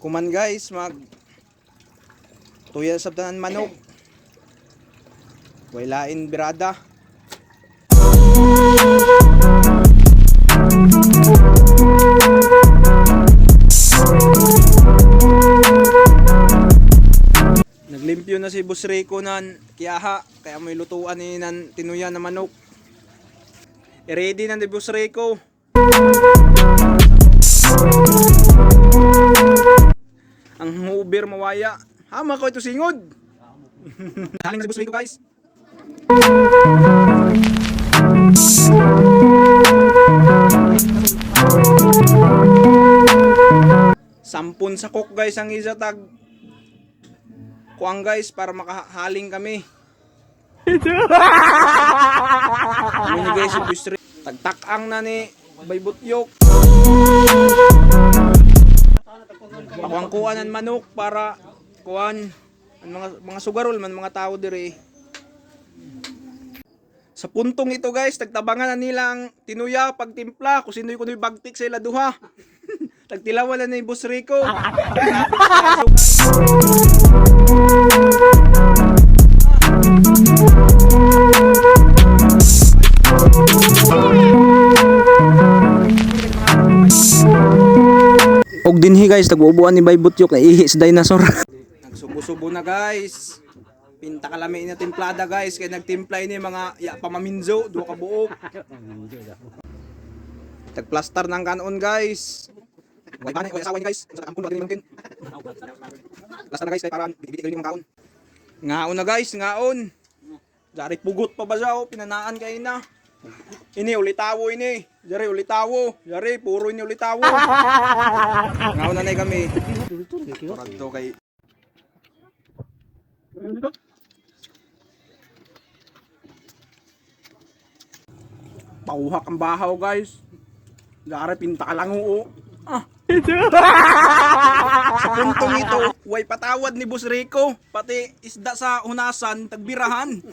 Kuman guys, mag tuya sa tanan manok. Wailain birada. Naglimpyo na si Boss Rico nan kiyaha, kaya may lutuan ni nan tinuya na manok. I-ready na ni Boss Rico. Ang hubir mawaya. Hama ko ito singod. Haling na si Boss Rico, guys. Sampun sa cook guys ang isa tag kuang guys para makahaling kami. Ano ni guys si Boss Rico. Tagtakang na ni Baybutyok. Pakuang-kuan ang manok para kuan ang mga sugarol man mga tao dire. Sa puntong ito guys, tagtabangan na nila ang tinuya pagtimpla kung sino'y kuno'y bagtik sa ila duha. Tagtilawan na ni Boss Rico. Og dinhi guys, tag-uubuan ni Bay Butyok na ihi sa dinosaur. Nagsubo-subo na guys. Pinta kalami na timplada guys kay nagtimpla ini mga ya pamaminzo, duha ka buok. Tagplastar ng kanon guys. Way banay, way asawa ni guys. Sa ampun ba din mungkin. Plastar na guys kay para biti-biti kayo mga kaon. Ngaon na guys, ngaon. Dari pugot pa ba siya oh, pinanaan kay na. Ini ulitawo ini. Dari ulitawo. Dari puro ini ulitawo. Ngaon na na kami. Turag to kay Pauhak ang bahaw guys. Dari pinta ka lang oo. Ah. Sa puntong ito, way patawad ni Boss Rico. Pati isda sa hunasan, tagbirahan.